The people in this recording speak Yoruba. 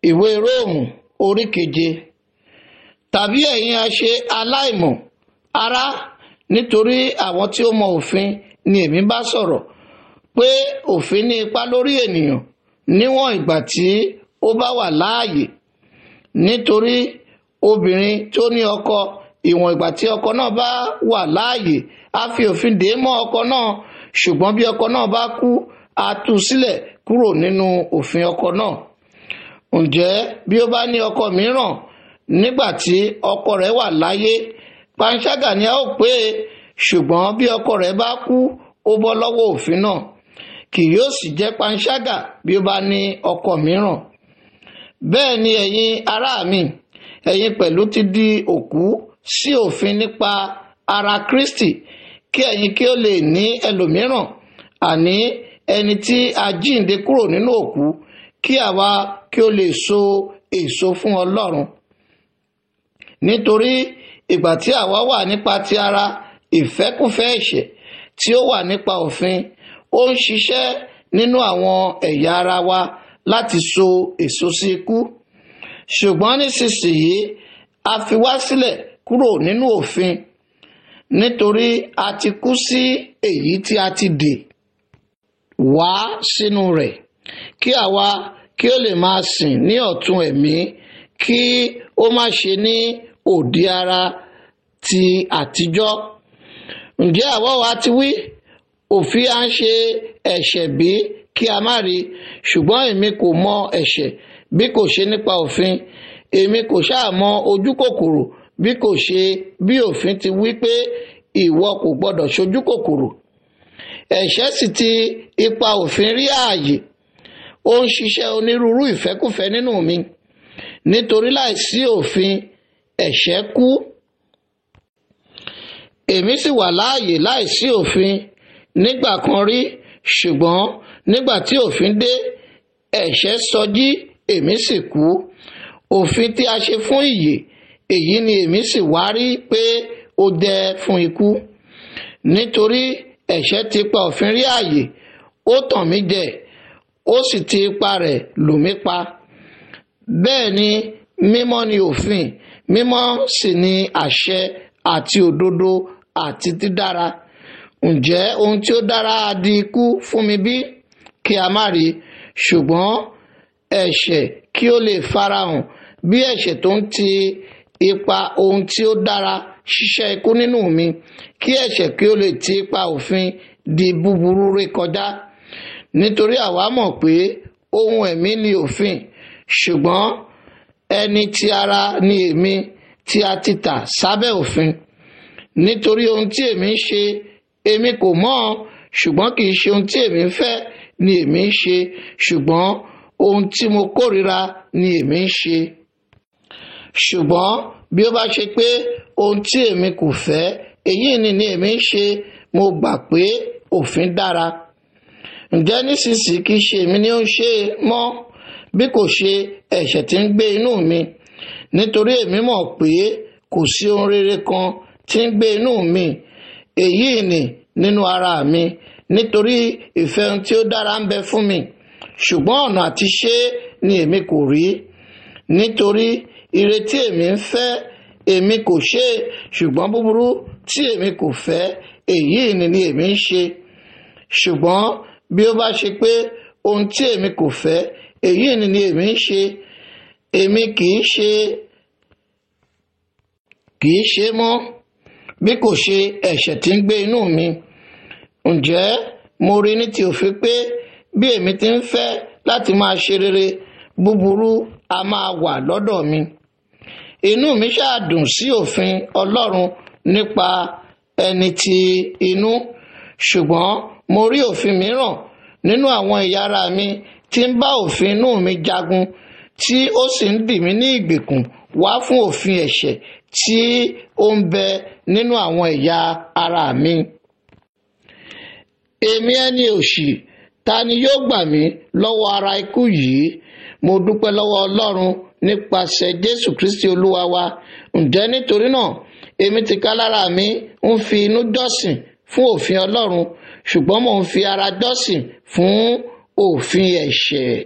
Ìwé Róòmù orí keje. Tàbí ẹ̀yin ha ṣe aláìmọ̀, ará, nítorí àwọn tí ó mọ òfin ni èmi bá sọ̀rọ̀, pé òfin ní ipa lórí ènìyàn níwọ̀n ìgbà tí ó bá wà láàyè. Nítorí obìnrin tó ní ọkọ, ìwọ̀n ìgbà tí ọkọ náà bá wà láàyè, a fi òfin dè é mọ́ ọkọ náà, ṣùgbọ́n bí ọkọ náà bá kú, a tú sílẹ̀ kúrò nínú òfin ọkọ náà. Ǹjẹ́ bí ó bá ní ọkọ mìíràn nígbà tí ọkọ rẹ̀ wà láyé, panṣágà ni a ó pè é, ṣùgbọ́n bí ọkọ rẹ̀ bá kú, ó bọ́ lọ́wọ́ òfin náà, kì yóò sì jẹ́ panṣágà bí ó bá ní ọkọ mìíràn. Bẹ́ẹ̀ ni ẹ̀yin ará mi, ẹ̀yin pẹ̀lú ti di òkú sí òfin nípa ara Kristi, kí ẹ̀yin kí ó lè ní ẹlòmíràn, àní ẹni tí a jíǹde kúrò nínú òkú, kí àwa kí ó lè so èso fún Ọlọ́run. Nítorí ìgbà tí àwa wà nípa ti ara, ìfẹ́kúfẹ̀ẹ́ ẹ̀ṣẹ̀ tí ó wà nípa òfin, ó ń ṣiṣẹ́ nínú àwọn ẹ̀yà ara wa láti so èso sí ikú. Ṣùgbọ́n nísinsìnyí a fi wá sílẹ̀ kúrò nínú òfin, nítorí a ti kú sí èyí tí a ti dè wá sínú rẹ̀, kí àwa kí ó lè máa sìn ní ọ̀tun ẹ̀mí, kí ó má ṣe ní òdì ara ti àtijọ́. Ǹjẹ́ àwa wa ti wí, òfin à ń ṣe ẹ̀ṣẹ̀ bí kí a má rí, ṣùgbọ́n èmi kò mọ ẹ̀ṣẹ̀ bí kò ṣe nípa òfin. Èmi kò ṣáà mọ ojú kòkòrò bí kò ṣe bí òfin ti wí pé ìwọ kò gbọdọ̀ ṣojú kòkòrò. Ẹ̀ṣẹ̀ sì ti ipa òfin rí ààyè, ó ń ṣiṣẹ́ onírúurú ìfẹ́kúfẹ̀ẹ́ nínú mi, nítorí láìsí òfin ẹ̀ṣẹ̀ kú. Èmi sì wà láàyè láìsí òfin nígbà kan rí, ṣùgbọ́n nígbà tí òfin dé, ẹ̀ṣẹ̀ sọjí, èmi sì kú. Òfin tí a ṣe fún ìyè, èyí ni èmi sì wá rí pé ó dẹ fún ikú. Nítorí ẹ̀ṣẹ̀ ti pa òfin rí ààyè, ó tàn mí jẹ, ó sì ti ipa rẹ̀ lù mí pa. Bẹ́ẹ̀ ni mímọ́ ni òfin, mímọ́ sì ni àṣẹ àti òdodo àti dídára. Ǹjẹ́ ohun tí ó dára á di ikú fún mi bí? Kí a má rí, ṣùgbọ́n ẹ̀ṣẹ̀ kí ó lè farahàn bí ẹ̀ṣẹ̀ tó ń ti ipa ohun tí ó dára ṣiṣẹ́ ikú nínú mi, kí ẹ̀ṣẹ̀ kí ó lè ti ipa òfin di búburú rékọjá. Nítorí àwa mọ̀ pé ohun ẹ̀mí ni òfin, ṣùgbọ́n ẹni ti ara ni èmi tí a ti tà sábẹ́ òfin. Nítorí ohun tí èmi ń ṣe, èmi kò mọ̀, ṣùgbọ́n kì í ṣe ohun tí èmi ń fẹ́ ni èmi ń ṣe, ṣùgbọ́n ohun tí mo kórìíra ni èmi ń ṣe. Ṣùgbọ́n bí ó bá ṣe pé ohun tí èmi kò fẹ́, èyí ni èmi ń ṣe, mo gbà pé òfin dára. Ǹjẹ́ nísinsìnyí kì í ṣe èmi ni ó ń ṣe mọ́, bí kò ṣe ẹ̀ṣẹ̀ tí ń gbé inú mi. Nítorí èmi mọ̀ pé kò sí ohun rere kan tí ń gbé inú mi, èyí ni nínú ara mi. Nítorí ìfẹ́ ohun tí ó dára ń bẹ fún mi, ṣùgbọ́n ọ̀nà àti ṣe ni èmi kò rí. Nítorí ire tí èmi ń fẹ́, èmi kò ṣe, ṣùgbọ́n búburú tí èmi kò fẹ́, èyí ni èmi ń ṣe. Ṣùgbọ́n bí ó bá ṣe pé ohun tí èmi kò fẹ́, èyí ni èmi ń ṣe, èmi kì í ṣe mọ́, bí kò ṣe ẹ̀ṣẹ̀ tí ń gbé inú mi. Ǹjẹ́ mo rí ní ti òfin pé bí èmi ti ń fẹ́ láti máa ṣe rere, búburú a máa wà lọ́dọ̀ mi. Inú mi ṣáà dùn sí òfin Ọlọ́run nípa ẹni ti inú, ṣùgbọ́n mo rí òfin mìíràn nínú àwọn ẹ̀yà ara mi tí ń bá òfin inú mi jagun, tí ó sì ń dì mí ní ìgbèkùn wá fún òfin ẹ̀ṣẹ̀ tí ó ń bẹ nínú àwọn ẹ̀yà ara mi. Èmi ẹni òṣì, ta ni yóò gbà mí lọ́wọ́ ara ikú yìí? Mo dúpẹ́ lọ́wọ́ Ọlọ́run nípasẹ̀ Jésù Kristi Olúwa wa. Ǹjẹ́ nítorí náà èmi tìkálára mi ń fi inú jọ́sìn fún òfin Ọlọ́run, ṣùgbọ́n mò ń fi ara jọ́sìn fún òfin ẹ̀ṣẹ̀.